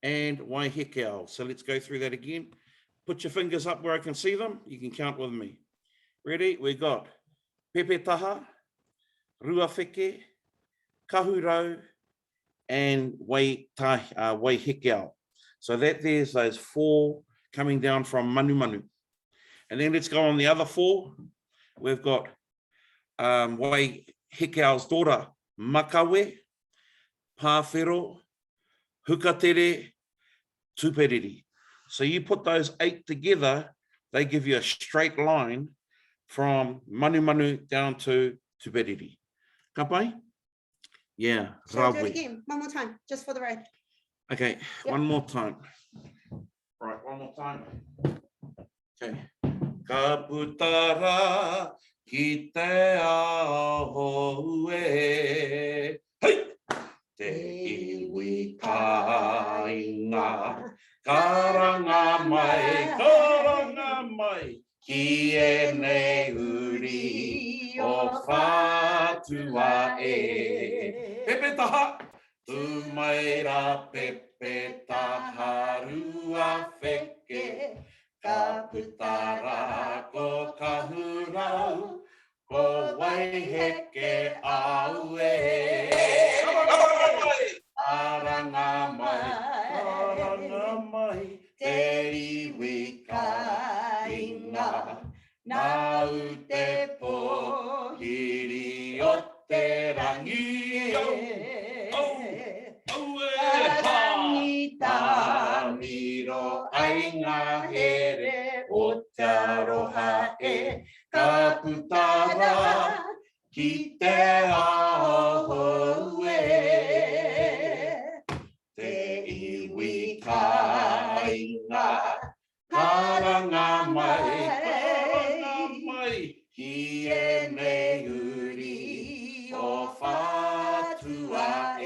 and Waihekeau. So let's go through that again. Put your fingers up where I can see them. You can count with me. Ready? We got Pepetaha, Ruawheke, Kahurau, and Wai, uh, Waihekeau. So that there's those four coming down from Manumanu. And then let's go on the other four. We've got um, Wai Hekau's daughter, Makawe, Pāwhero, Hukatere, Tuperiri. So you put those eight together, they give you a straight line from Manumanu down to Tuperiri. Ka pai? Yeah, Shall I do it again? One more time, just for the road. Okay, yep. one more time. Right, one more time. Okay. Ka puta rā ki te ao hou e. Hei! Te iwi kāinga, karanga mai, karanga mai, ki ēnei uri o Whātua e. Pepetaha! Tū mai rā Pepetaha Ruawheke, ka puta rā ko Kahurau, Ko Waiheke au e. Karanga mai, karanga mai, te iwi kāinga. Nāu te pōhiri o te rangi. Au, au, au e hā. Tāmiro ai ngā here o te aroha e. Ka puta rā ki te ao hou e, Te iwi kāinga, karanga mai, karanga mai, Ki ēnei uri o Whātua e.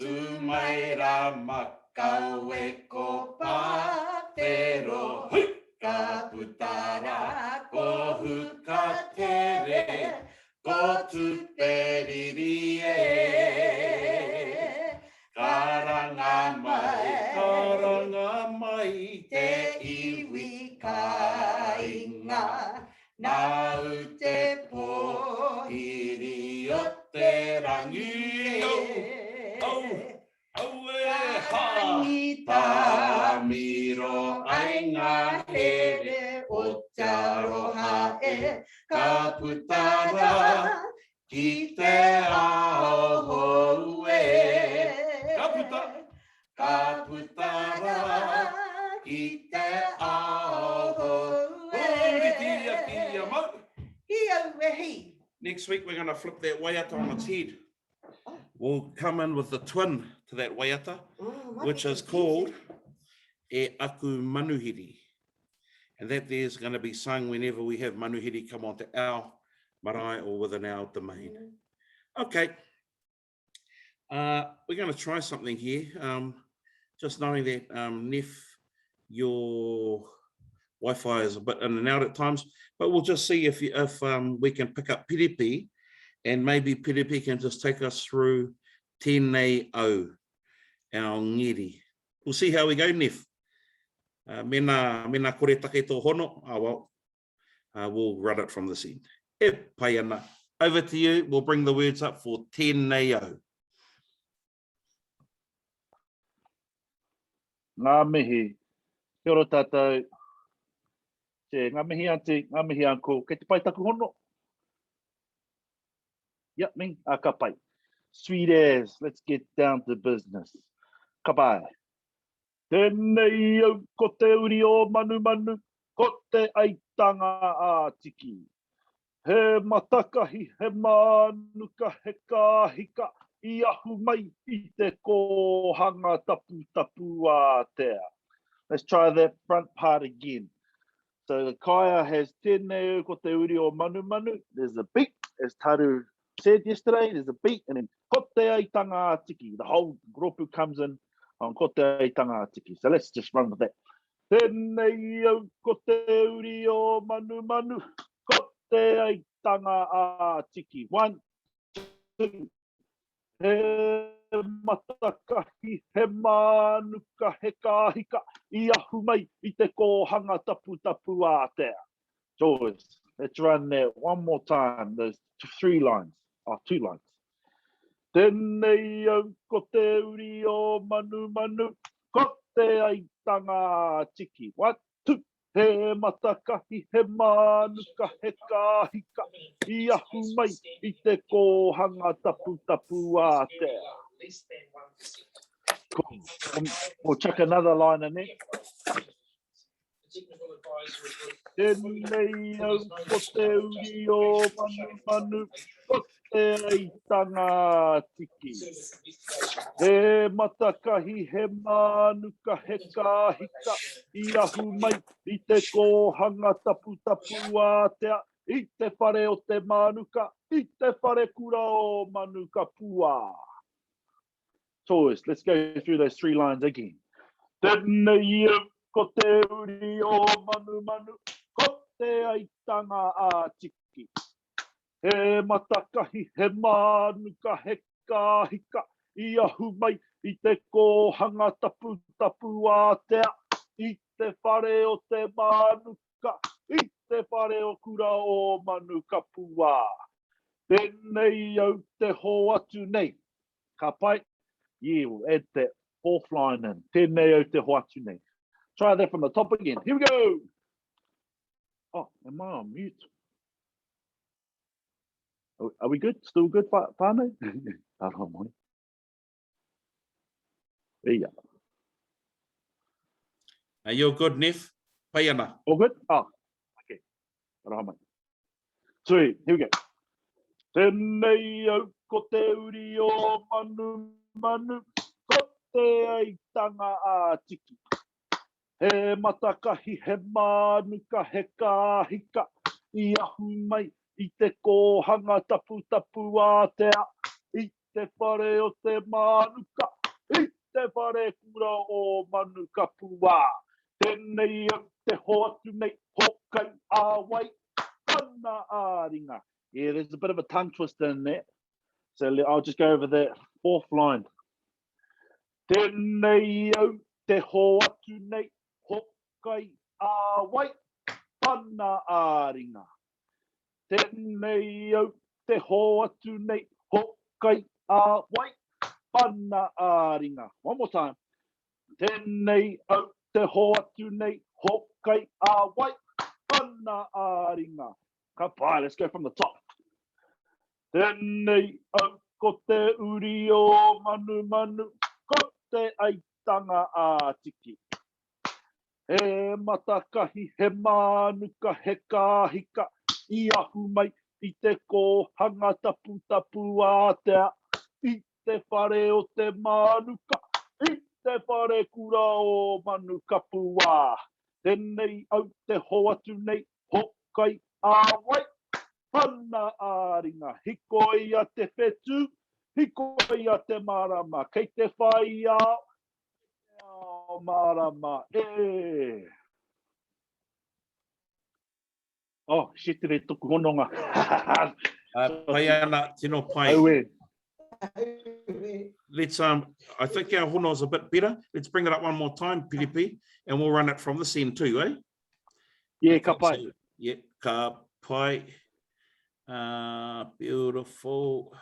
Tū mai rā Makawe ko Pāwhero, hui! Ka puta rā ko Hukatere, ko Tuperiri e. Karanga mai, karanga mai te iwi kāinga, Nāu te pōhiri o te rangi. Au, au, au e hā! Tāmiro ai ngā here o te aroha e, ka puta rā ki te ao hou e. Ka puta, ka puta rā ki te ao hou e. Huritia kia mau. Hi au e hi. Next week we're going to flip that waiata on its head. We'll come in with the twin to that waiata, oh, which is called E Aku Manuhiri. And that there is going to be sung whenever we have manuhiri come onto our marae or within our domain. Mm. Okay. Uh, we're going to try something here. Um, just knowing that, um, Neff, your Wi-Fi is a bit in and out at times, but we'll just see if, if um, we can pick up Piripi and maybe Piripi can just take us through tēnei au, our ngeri. We'll see how we go, Neff. Uh, mena, mena kore take tō hono, ah, well, uh, we'll run it from this end. E pai ana. Over to you. We'll bring the words up for tēnei au. Ngā mihi. Kia ora tātou. Te, ngā mihi aunty, ngā mihi uncle. Kei te pai taku hono? Yep, me, ah, ka pai. Sweet as, let's get down to business. Ka pai. Tēnei au ko te uri o Manumanu, ko te aitanga a Tiki. He matakahi, he mānuka, he kāhika i ahu mai i te kōhanga taputapu ātea. Let's try that front part again. So the kaea has tēnei au ko te uri o Manumanu, there's a beat, as Taru said yesterday, there's a beat, and then ko te aitanga a Tiki. The whole ropu comes in on ko te aitanga a Tiki. So let's just run with that. Tēnei au ko te uri o Manumanu, ko te aitanga a Tiki. One, two. He. matakahi, he mānuka, he kāhika i ahu mai i te kōhanga taputapu ātea. Joyce, let's run that one more time, those three lines, oh, two lines. Tēnei au ko te uri o Manumanu, ko te aitanga a Tiki. One, two. He matakahi, he mānuka, he kāhika i ahu mai i te kōhanga taputapu ātea. Cool. We'll chuck another line in there. Tēnei au ko te uri o Manumanu, ko te aitanga a Tiki. He matakahi, he mānuka, he kāhika i ahu mai i te kōhanga taputapu ātea, i te whare o te mānuka, i te whare kura o Manukapua. Toys, let's go through those three lines again. Tēnei au ko te uri o Manumanu, ko te aitanga a Tiki. He matakahi, he mānuka, he kāhika i ahu mai i te kōhanga taputapu ātea, i te whare o te mānuka, i te whare o kura o Manukapua. Tēnei au te hoatu nei. Ka pai. Yeah, we'll add that fourth line in. Tēnei au te hoatu nei. Try that from the top again. Here we go. Oh, am I on mute? Are we good? Still good, whānau? Aroha mai. There you go. Are you good, Neff? Pai ana. All good? Oh, okay. Aroha mai. Sweet, here we go. Tēnei au ko te uri o Manumanu, ko te aitanga a Tiki. He matakahi, he mānuka, he kāhika i ahu mai i te kōhanga taputapu ātea, i te whare o te mānuka, i te whare kura o Manukapua. Tēnei au te hoatu nei, hōkai ā-wai, Tana ā-ringa. Yeah, there's a bit of a tongue twister in there. So I'll just go over that fourth line. Tēnei au te hoatu nei, hokai ā-wai, tana ā-ringa. Tēnei au te hoatu nei, hokai ā-wai, tana ā-ringa. One more time. Tēnei au te hoatu nei, hokai ā-wai, tana ā-ringa. Ka pai, let's go from the top. Tēnei au ko te uri o Manumanu, ko te aitanga a Tiki. He matakahi, he mānuka, he kāhika i ahu mai i te kōhanga taputapu ātea, i te whare o te mānuka, i te whare kura o Manukapua. Tēnei au te hoatu nei, hokai ā-wai, pana ā-ringa, hikoia te whetū, hikoia te marama, kei te whai ao, kei te ao mārama, e. Oh, shit, re toku hononga. Pai ana, tino pai. Aue. Let's, I think our hono is a bit better. Let's bring it up one more time, Piripi, and we'll run it from this end too, eh? Yeah, ka pai. So, yeah, ka pai. Beautiful.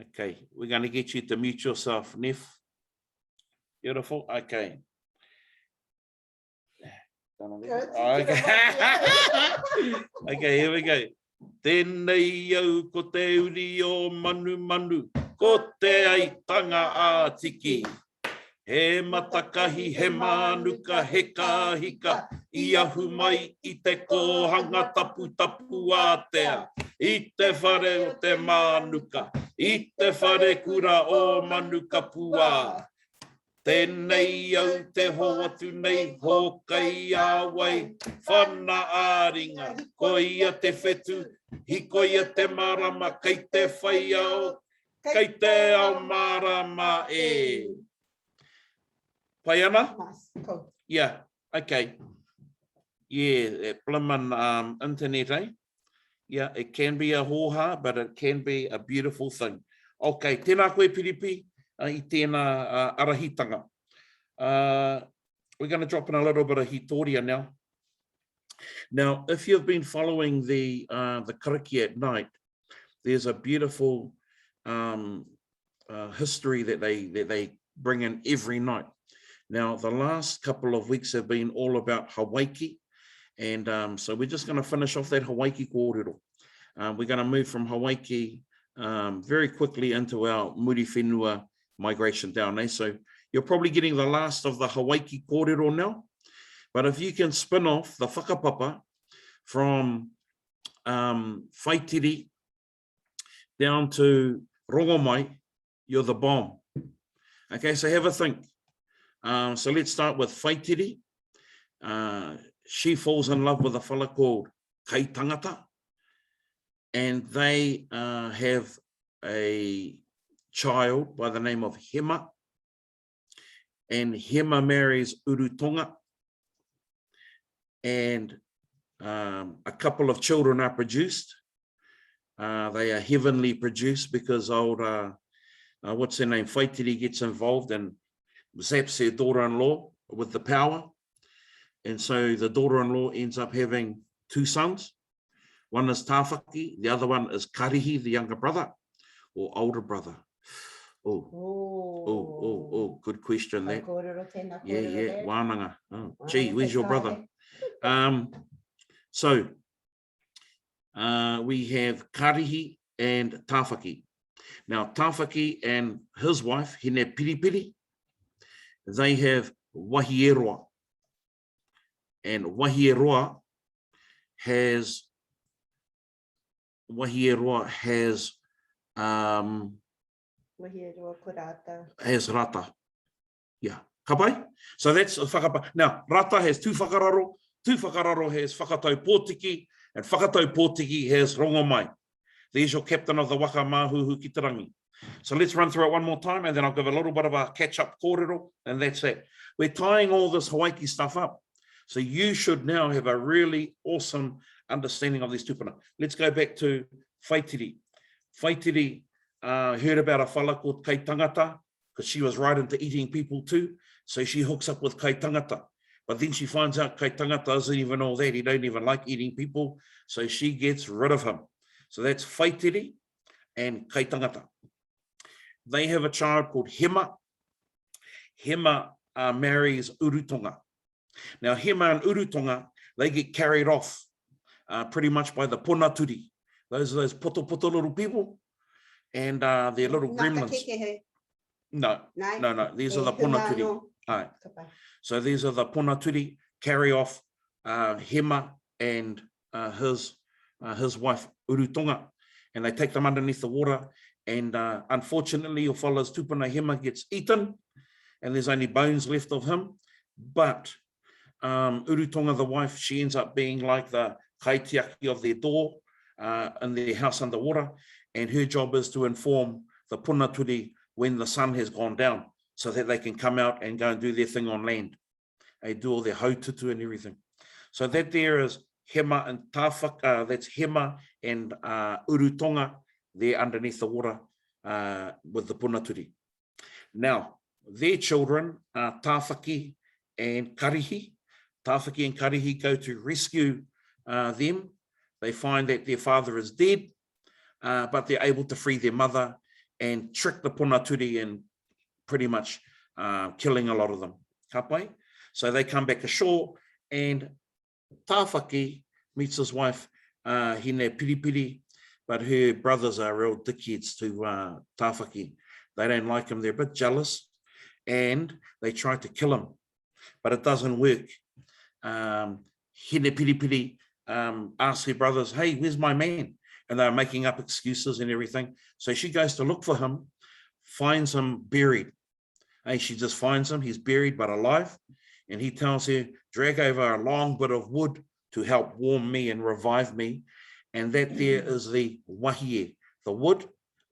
Okay, we're going to get you to mute yourself, Neff. Beautiful, okay. Okay. okay, here we go. Tēnei au ko te uri o Manumanu, ko te aitanga a Tiki. He matakahi, he mānuka, he kāhika, i ahu mai i te kōhanga taputapu ātea, i te whare o te mānuka, i te whare kura o Manukapua. Tēnei au te hoatu nei, hōkai ā-wai, whana ā-ringa, koia te whetū, hikoia te marama, kei te whai ao, kei te ao mārama e. Pai ana? Nice, cool. Yeah, okay. Yeah, that blimmin' internet, eh? Yeah, it can be a hōhā, but it can be a beautiful thing. Okay, tēnā koe Piripi uh, i tēnā uh, arahitanga. Uh, we're going to drop in a little bit of hitoria now. Now, if you've been following the, uh, the karakia at night, there's a beautiful um, uh, history that they, that they bring in every night. Now, the last couple of weeks have been all about Hawaiki. And um, so we're just going to finish off that Hawaiki kōrero. Um, we're going to move from Hawaiki um, very quickly into our Muriwhenua migration down. Eh? So you're probably getting the last of the Hawaiki kōrero now. But if you can spin off the whakapapa from um, Whaitiri down to Rongomai, you're the bomb. Okay, so have a think. Um, so let's start with Whaitiri. Uh, she falls in love with a fella called Kaitangata, and they uh, have a child by the name of Hema, and Hema marries Urutonga, and um, a couple of children are produced. Uh, they are heavenly produced because old, uh, uh, what's her name, Whaitiri gets involved and zaps her daughter-in-law with the power. And so the daughter-in-law ends up having two sons. One is Tāwhaki, the other one is Karihi, the younger brother or older brother. Oh, oh, oh, oh, oh good question that. Yeah, yeah, wānanga. Oh, gee, where's your brother? Um, so uh, we have Karihi and Tāwhaki. Now, Tāwhaki and his wife, Hine Piripiri, they have Wahieroa. And Wahieroa has Wahieroa has um, Wahieroa ko Rata. Has Rata. Yeah. Ka pai? So that's whakapa. Now, Rata has Tūwhakararo, Tūwhakararo has Whakatau Pōtiki, and Whakatau Pōtiki has Rongomai. There's your captain of the waka Māhuhu ki te rangi. So let's run through it one more time and then I'll give a little bit of a catch-up kōrero and that's it. We're tying all this Hawaiki stuff up. So you should now have a really awesome understanding of these tupuna. Let's go back to Whaitiri. Whaitiri uh, heard about a fella called Kaitangata because she was right into eating people too. So she hooks up with Kaitangata. But then she finds out Kaitangata isn't even all that. He don't even like eating people. So she gets rid of him. So that's Whaitiri and Kaitangata. They have a child called Hema. Hema uh, marries Urutonga. Now, Hema and Urutonga, they get carried off uh, pretty much by the Ponaturi. Those are those poto poto little people and uh, their little gremlins. No, no, no, no. These are the Ponaturi. Aye. So these are the Ponaturi carry off uh, Hema and uh, his, uh, his wife Urutonga, and they take them underneath the water. And uh, unfortunately, your fella's tupuna Hema gets eaten, and there's only bones left of him. But um, Urutonga, the wife, she ends up being like the kaitiaki of their door uh, in their house underwater. And her job is to inform the punaturi when the sun has gone down so that they can come out and go and do their thing on land. They do all their haututu and everything. So that there is Hema and Tawhaka, uh, that's Hema and uh, Urutonga there underneath the water uh, with the punaturi. Now, their children are Tāwhaki and Karihi. Tāwhaki and Karihi go to rescue uh, them. They find that their father is dead, uh, but they're able to free their mother and trick the Ponaturi and pretty much uh, killing a lot of them. Ka pai? So they come back ashore and Tāwhaki meets his wife, uh, Hine Piripiri, but her brothers are real dickheads to uh, Tāwhaki. They don't like him, they're a bit jealous, and they try to kill him, but it doesn't work. Um, Hine Piripiri um, asks her brothers, hey, where's my man? And they're making up excuses and everything. So she goes to look for him, finds him buried. And she just finds him, he's buried but alive. And he tells her, drag over a long bit of wood to help warm me and revive me. And that there is the wahie, the wood,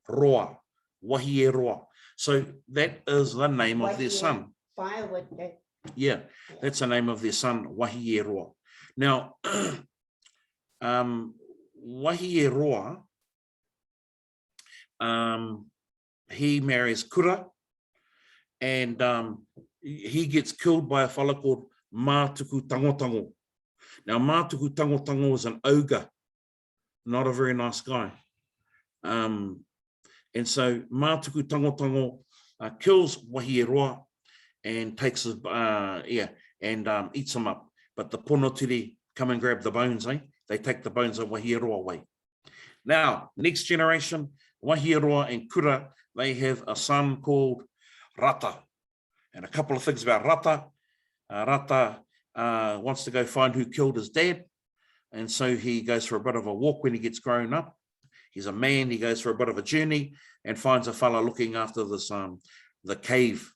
roa, wahie roa. So that is the name of their son. Firewood. Eh? Yeah, that's the name of their son, Wahie Roa. Now, um, Wahie Roa, um, he marries Kura, and um, he gets killed by a fella called Mātuku Tangotango. Now, Mātuku Tangotango is an ogre, not a very nice guy. Um, and so Mātuku Tangotango uh, kills Wahieroa and takes his, uh, yeah, and um, eats him up. But the Ponotiri come and grab the bones, eh? They take the bones of Wahieroa away. Now, next generation, Wahieroa and Kura, they have a son called Rata. And a couple of things about Rata. Uh, Rata uh, wants to go find who killed his dad. And so he goes for a bit of a walk when he gets grown up. He's a man, he goes for a bit of a journey and finds a fella looking after this um, the cave,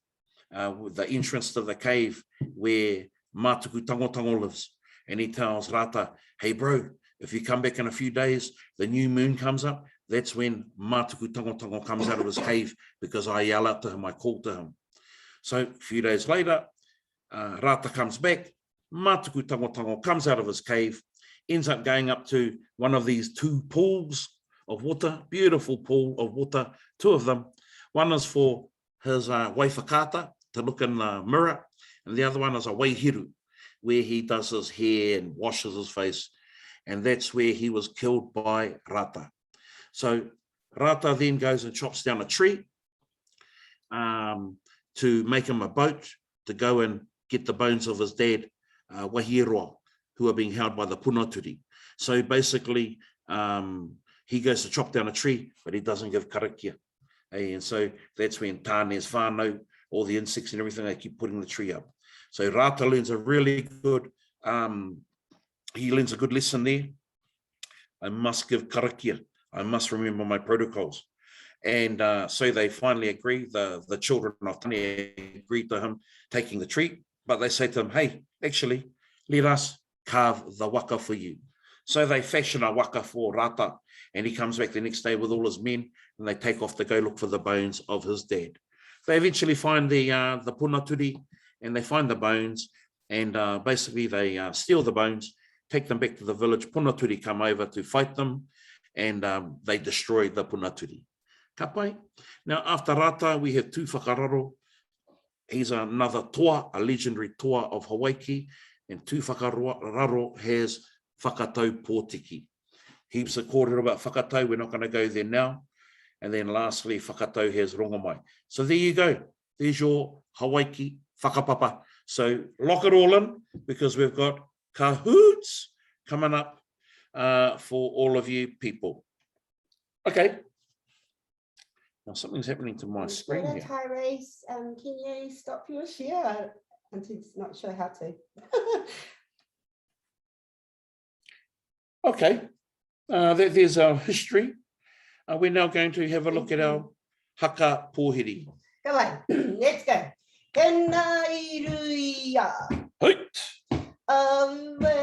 uh, the entrance to the cave where Matuku Tangotango lives. And he tells Rata, hey bro, if you come back in a few days, the new moon comes up, that's when Matuku Tangotango comes out of his cave because I yell out to him, I call to him. So a few days later, uh, Rata comes back, Matuku Tangotango comes out of his cave, ends up going up to one of these two pools of water, beautiful pool of water, two of them. One is for his uh, waiwhakata to look in the mirror, and the other one is a waihiru, where he does his hair and washes his face, and that's where he was killed by Rata. So Rata then goes and chops down a tree um, to make him a boat to go and get the bones of his dad, uh, Wahieroa, who are being held by the Punaturi. So basically, um, he goes to chop down a tree, but he doesn't give karakia. And so that's when Tāne's whānau, all the insects and everything, they keep putting the tree up. So Rata learns a really good, um, he learns a good lesson there. I must give karakia. I must remember my protocols. And uh, so they finally agree, the, the children of Tane agree to him taking the tree, but they say to him, hey, actually, let us carve the waka for you. So they fashion a waka for Rata, and he comes back the next day with all his men, and they take off to go look for the bones of his dad. They eventually find the, uh, the punaturi, and they find the bones, and uh, basically they uh, steal the bones, take them back to the village. Punaturi come over to fight them, and um, they destroy the punaturi. Ka pai. Now, after Rata, we have Tūwhakararo. He's another toa, a legendary toa of Hawaiki, and Tūwhakararo has Whakatau Pōtiki. Heaps of kōrero about Whakatau, we're not going to go there now. And then lastly, Whakatau has Rongomai. So there you go. There's your Hawaiki whakapapa. So lock it all in because we've got cahoots coming up uh, for all of you people. Okay. Now something's happening to my screen here. Tyrese, um, can you stop your share? I'm not sure how to. okay. Uh, there, there's our history. Uh, we're now going to have a look at our haka pōhiri. Come on, let's go. Tēnā i ruia. Hoit! Aue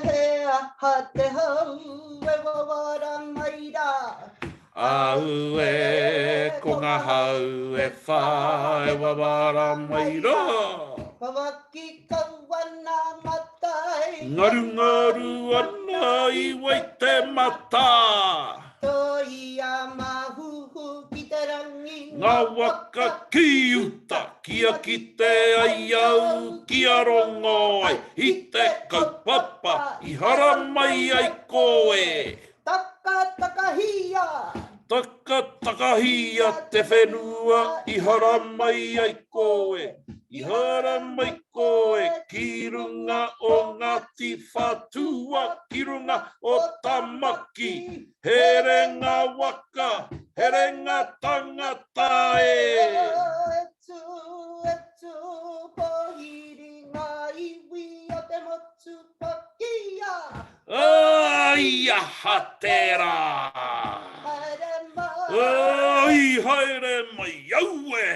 he aha te hau e wawara mai rā. Aue ko ngā hau e whā e wawara mai rā. Wawaki kau ana matai. Ngarungaru ana i Waitemata. Toia mahuhu ki te rangi. Ngā waka ki uta, kia kite ai au, kia rongo ai i te kaupapa i haramai ai koe. Takatakahia. Takatakahia te whenua i haramai ai koe. I haramai koe ki runga o Ngāti Whātua, ki runga o Tamaki. Herenga waka, herenga tangata e! E tū, e tū, pōhiri ngā iwi o te motu pakia. Ai aha tērā! Haere mai. Ai haere mai aue!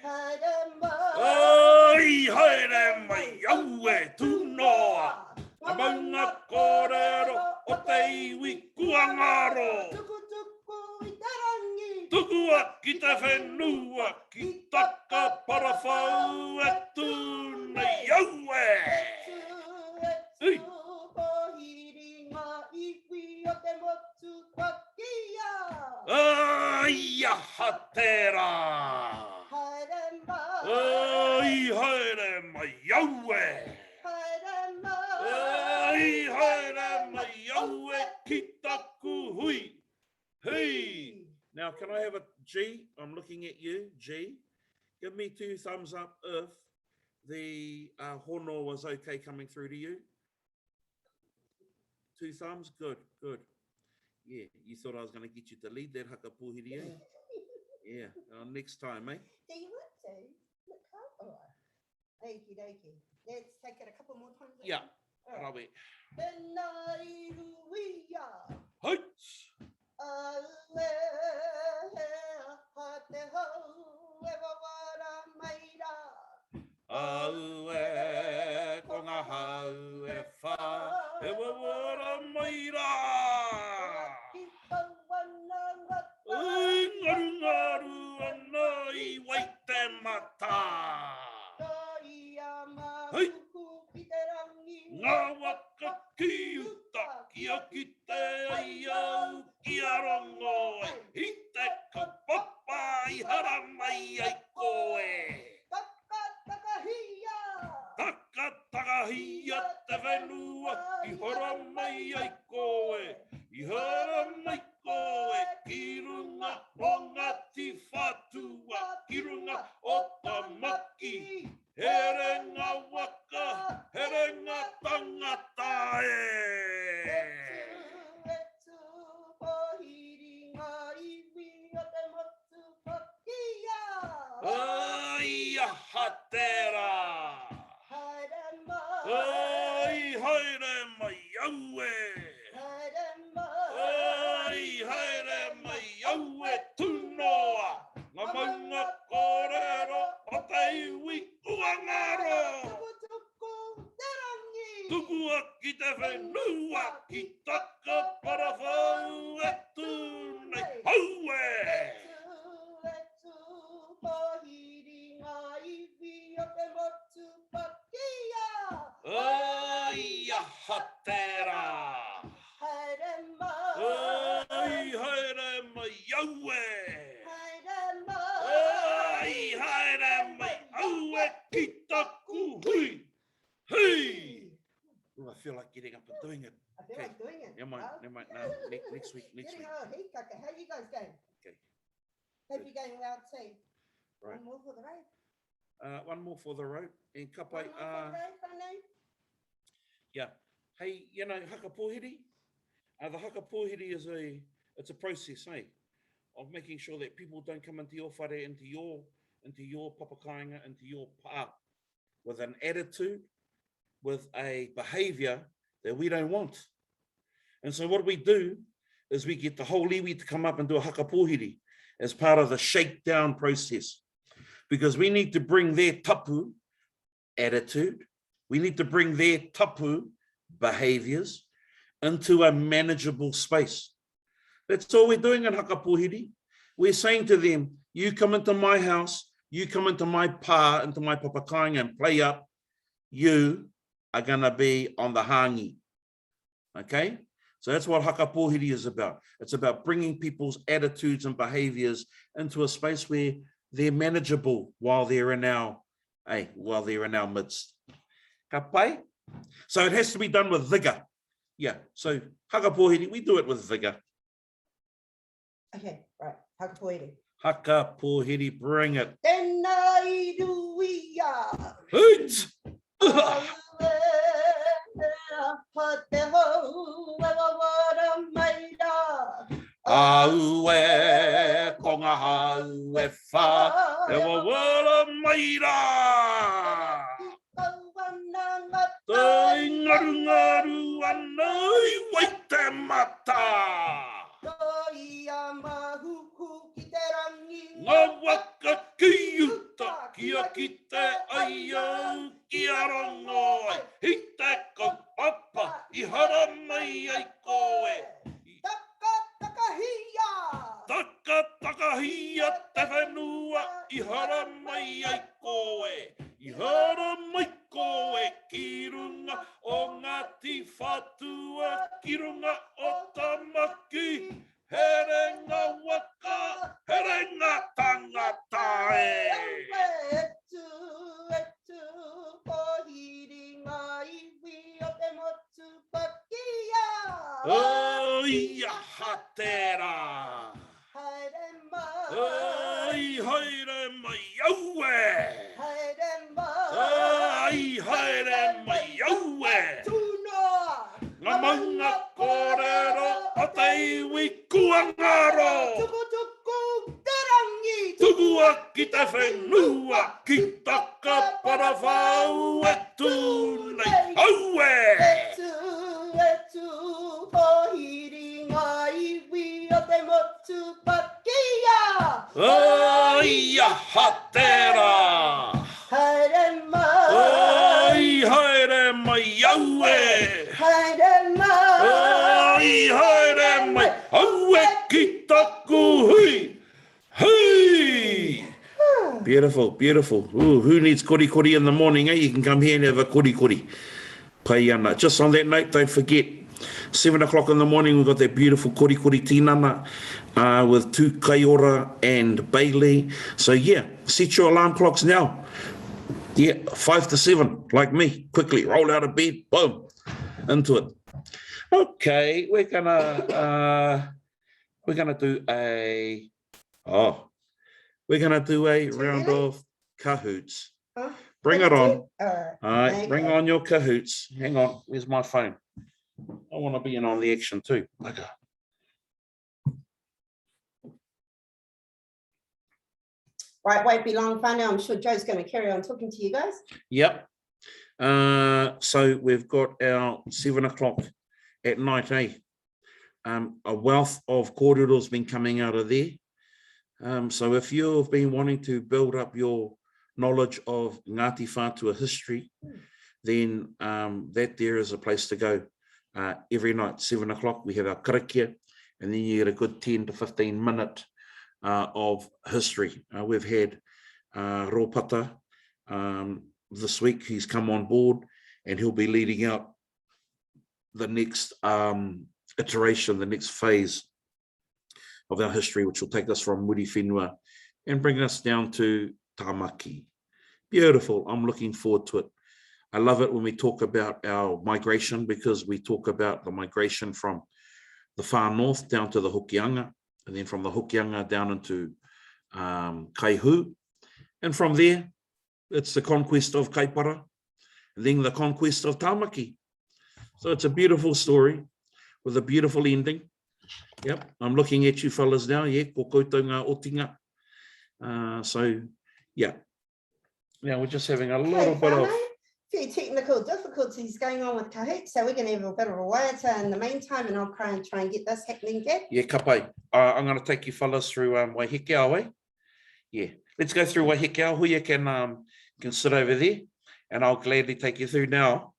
Haere mai. Ai haere mai aue tū noa! Nga maunga kōrero o te iwi kua ngaro. Tukutuku i te rangi. Tukua ki te whenua, ki Takaparawhau e tū nei aue! E tū, e tū, pōhiri ngā iwi o te motu kua kīia. Ai! Ai aha tērā! Haere mai! Ai haere mai aue! Haere mai! Ai haere mai aue ki taku hui! Hui! Now can I have a G? I'm looking at you, G. Give me two thumbs up if the uh, hono was okay coming through to you. Two thumbs, good, good. Yeah, you thought I was going to get you to lead that haka pōhiri, eh? Yeah, uh, next time, eh? Do you want to? Look how Okie dokie. Let's take it a couple more times. Yeah, right. Rawe. Tēnā i ruia. Houts! Aue, aha te hau e wawara mai rā. Aue, ko ngā hau e whā e wawara mai rā. Ki tau ana ngā tai. Ngarungaru ana i Waitematā. Ka ia mahuku ki te rangi. Ngā waka ki uta kia kite ai au ki a rongo ai i te kaupapa i haramai ai koe. Takatakahia! Takatakahia te whenua i haramai ai koe, i haramai koe ki runga o Ngāti Whātua, ki runga o Tamaki. Herenga waka, herenga tangata e! E tū, e tū, pōhiri ngā iwi o te motu hoki a! Ai aha tērā! Haere mai! Ai haere mai aue! Haere mai! Ai haere mai aue tūnoa! Ngā maunga kōrero o te iwi kua ngaro. Tukutuku te rangi. Tukua ki te whenua ki Takaparawhau e tū nei. Haue! E tū, e tū, pōhiri ngā iwi o te motu pakia. Ai aha tērā! Haere mai. Ai haere mai aue! Haere mai. Ai haere mai aue ki taku hui! Hui! Ooh, I feel like getting up and doing it. I feel okay. like doing it. Never mind, never mind. No, next, next week, next Getting week. a hikaka. How you guys going? Okay. Hope you're going well too. Right. One more for the road. Uh, one more for the road. And ka pai, One more for uh, the road, whānau. Yeah. Hey, you know, haka pōhiri? Uh, the haka pōhiri is a, it's a process, eh? Of making sure that people don't come into your whare, into your, into your papakainga, into your pā with an attitude, with a behavior that we don't want. And so what we do is we get the whole iwi to come up and do a haka pōhiri as part of the shakedown process. Because we need to bring their tapu attitude, we need to bring their tapu behaviors into a manageable space. That's all we're doing in Haka Pōhiri. We're saying to them, you come into my house, you come into my pā, into my papakainga and play up, you are going to be on the hangi. Okay? So that's what Haka Pōhiri is about. It's about bringing people's attitudes and behaviors into a space where they're manageable while they're in our, eh, while they're in our midst. Ka pai? So it has to be done with vigor. Yeah, so haka pōhiri, we do it with vigor. Okay, right, haka pōhiri. Haka pōhiri, bring it. Tēnā i ruia. Hoot! Aue, te hau, e wawara mai rā. Aue, ko ngā hau e whā, e wawara mai rā. Tai ngarungaru ana i Waitematā. Koia mahuku ki te rangi. Ngā waka ki uta, kia kite ai au ki a rongo ai. I te kaupapa i haramai ai koe. Takatakahia! Takatakahia te whenua i haramai ai koe. I haramai koe ki runga o Ngāti Whātua, ki runga o Tamaki. Herenga waka! Oi aha tērā! Haere mai. Oi haere mai aue! Haere mai. Oi haere mai aue! Tūnoa! Ngā maunga kōrero o te iwi kua ngaro! Tukutuku te rangi! Tukua ki te whenua, ki Takaparawhau e tū nei, aue! E tū, e tū, pōhiri ngā iwi o te motu pakia! Oi aha tērā! Haere mai! Oi haere mai, aue! Haere mai! Oi haere mai, aue ki taku hui! Hui! Beautiful, beautiful. Ooh, who needs korikori in the morning, eh? You can come here and have a korikori. Pai ana. Just on that note, don't forget, 7 o'clock in the morning, we've got that beautiful korikori tinana uh, with Tu Kaiora and Bailey. So yeah, set your alarm clocks now. Yeah, 5 to 7, like me. Quickly, roll out of bed, boom, into it. Okay, we're gonna... Uh, we're gonna do a oh, we're gonna do a round of cahoots. Huh? Bring it on. All right. All right, bring Okay. on your cahoots. Hang on, where's my phone? I want to be in on the action too. Okay. Right, won't be long, whānau. I'm sure Joe's going to carry on talking to you guys. Yep. So we've got our 7 o'clock at night, eh? A wealth of kōrero's been coming out of there. So if you've been wanting to build up your knowledge of Ngāti Whātua history, then that there is a place to go. Every night, 7 o'clock, we have our karakia, and then you get a good 10 to 15 minute of history. We've had Ropata this week. He's come on board and he'll be leading out the next iteration, the next phase of our history, which will take us from Muriwhenua and bring us down to Tamaki. Beautiful. I'm looking forward to it. I love it when we talk about our migration, because we talk about the migration from the far north down to the Hokianga, and then from the Hokianga down into Kaihu. And from there, it's the conquest of Kaipara, and then the conquest of Tamaki. So it's a beautiful story with a beautiful ending. Yep, I'm looking at you fellas now. Yeah, ko koutou ngā otinga. Now we're just having a little Okay, bit of... whānau, few technical difficulties going on with Kahoot, so we're going to have a bit of a waiata in the meantime, and I'll try and get this happening, Gab. Yeah, ka pai. I'm going to take you fellas through Waihekeao, eh? Yeah, let's go through Waihekeao. Huia can sit over there, and I'll gladly take you through now.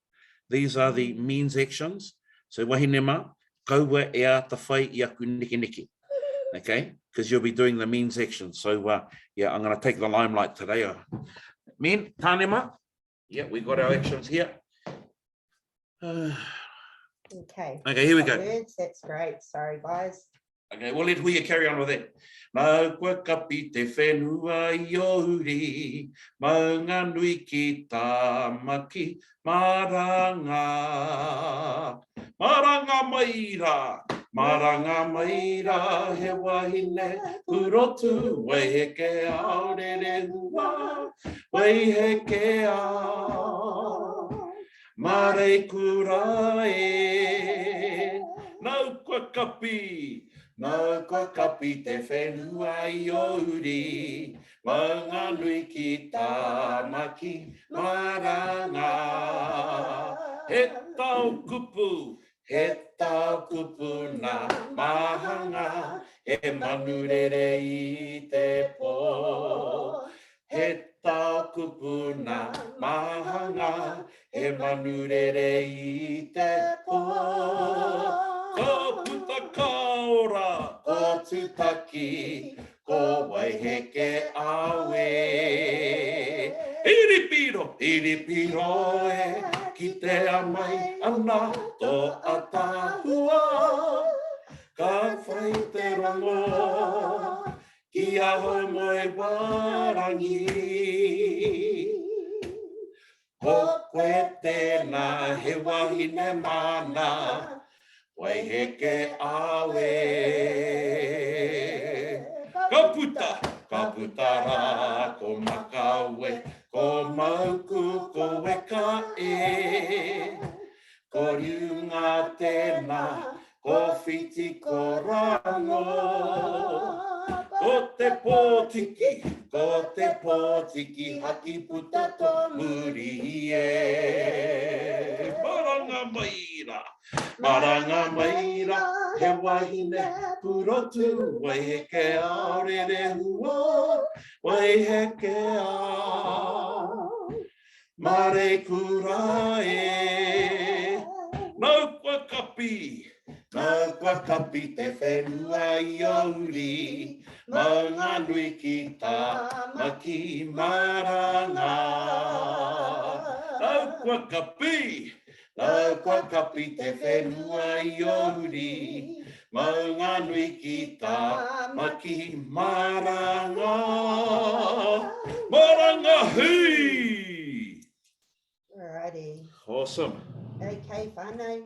These are the means actions. So wahine mā, kaua e āta whai i aku neke neke. Okay, because you'll be doing the means action. So yeah, I'm going to take the limelight today. Men, tāne mā. Yeah, we got our actions here. Okay. Okay, here we go. Words, that's great. Sorry, guys. Okay, we'll let Huia carry on with that. Nau kua kapi te whenua i o uri, maunga nui ki Tāmaki, maranga. Maranga mai rā, maranga mai rā, he wahine purotu, waiheke ao rere hua, waiheke ao. Mareikura e, nau kua kapi, nau kua kapi te whenua i o uri, maunga nui ki Tāmaki, maranga. He tau kupu, he tau kupu nā mahanga, he manurere i te pō. He tau kupu nā mahanga, he manurere i te pō. Ka puta ka ora, ko Tūtaki, ko Waiheke awe. Iripiro, iripiro e, ki te amai ana tō ataahua. Ka whai te rongo, ki ahau moe warangi. Ko koe tēnā, he wahine māna. Waiheke awe. Ka puta, ka puta rā ko Makawe, ko Mauku, ko Weka e. Ko Riunga tēnā, ko Whiti, ko Rango. Ko te pōtiki, ko te pōtiki, haki puta tō muri e. Maranga mai rā, maranga mai rā, he wahine purotu, waiheke ao rerehua, waiheke ao. Mareikura e. Nau kua kapi, nau kua kapi te whenua i Ouri, Maunganui ki Tāmaki maranga. Nau kua kapi, nau kua kapi te whenua i Ouri, Maunganui ki Tāmaki maranga. Maranga hī! Alrighty. Awesome. Okay, whānau.